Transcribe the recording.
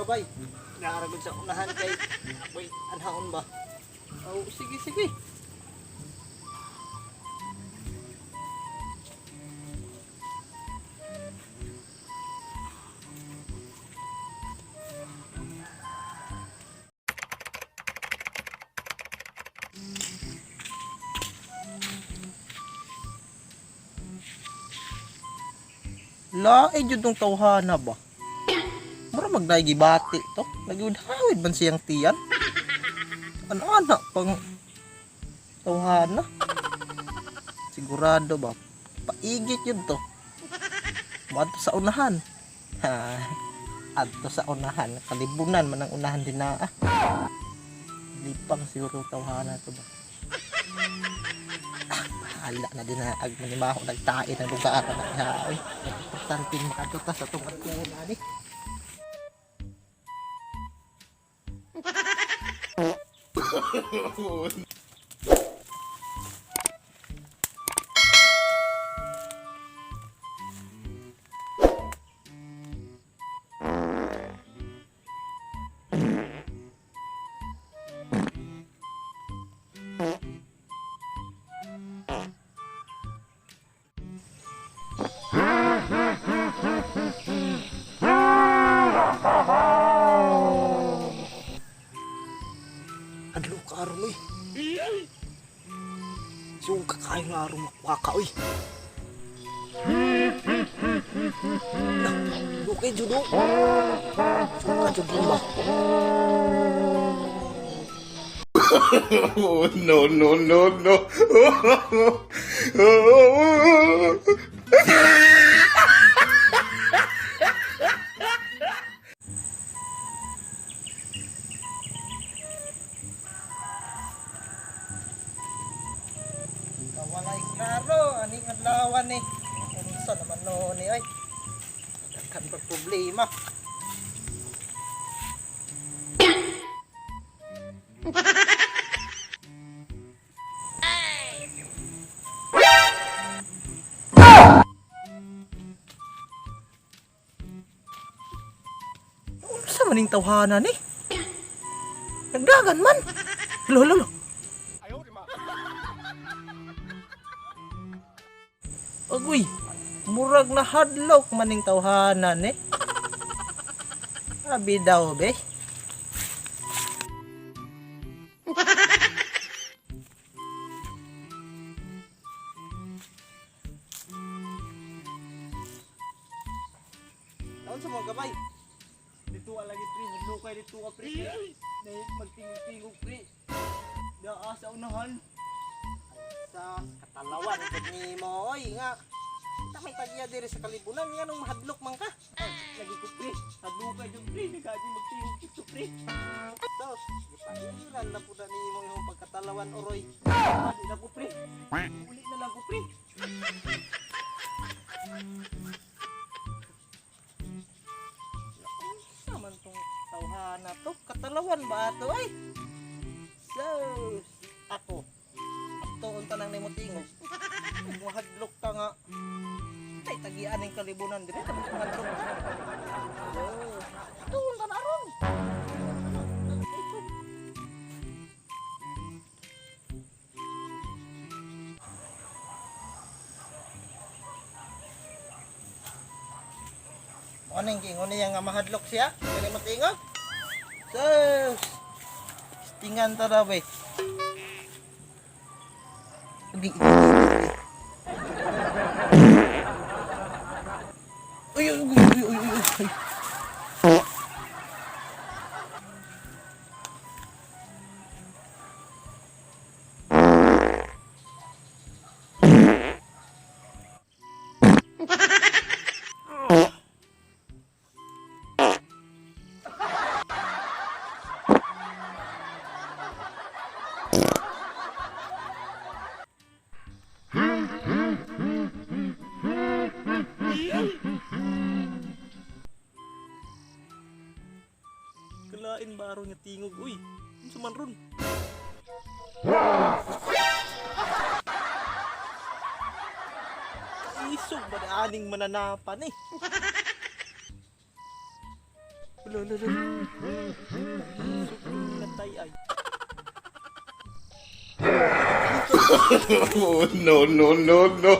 bay? Naaragod sa unahan kay ako'y anhaon ba? Oh, sige, sige. Lae jud tong tawhana ba? Mura magdai gibati to. Nagiudhawid man siyang tiyan. Ano ana pang tawhana? Sigurado ba? Paigit yun to. Moadto sa unahan. Ha. Adto sa unahan. Kalibunan man ang unahan din na. Ah. Lipang siguro tawhana to ba? Ah, bahala na din na ag manimaho nagtae ng lugar na iha. Oy, importante makadto ta sa tong adtuon ani. Adlo ka aron oy. Sungka kayo nga aron makuha ka oy. Na, okay judo. Sungka jud ba? Oh, no, no, no, no. Walay klaro, aning adlawan ni. Unsa naman no ni oy. Daghan pag problema. Unsa man ning tawhana ni? Nagdagan man. Lo lo lo. Agoy, murag na hadlok maning tawhanan eh. Abi daw be. Naon sa mga gabay? Dito ka lagi pre, naglukay dito ka pre. Dahil magtingog-tingog pre. Daa sa unahan. Sa katalawan gud nimo oy nga. Kita may tagya diri sa kalibunan nga nung mahadlok man ka. Ay, lagi ko pre, naglukay dito pre, nagagi magtingog dito pre. Tos, gipairan na pud na nimo imong pagkatalawan oroy. Ah, di na ko pre. Uli na lang ko pre. Unsa man tong tawhana to? Katalawan ba ato ay? So, ako. Ato unta nang nimo tingog. Mahadlok ka nga. Tay tagian ning kalibunan dire tapos mahadlok ka. Oh, ato unta na aron. Ano yung gingon niya nga mahadlok siya? Kani mo tingog? Sus! Tingan ta daw eh. Uy, uy, uy, uy, uy, uy, uy. Kalain ba aron nga tingog uy? Unsa man ron? Isog ba na aning mananapan eh? Ulo, ulo, ulo. Sobrang natay ay. Oh, no, no, no, no.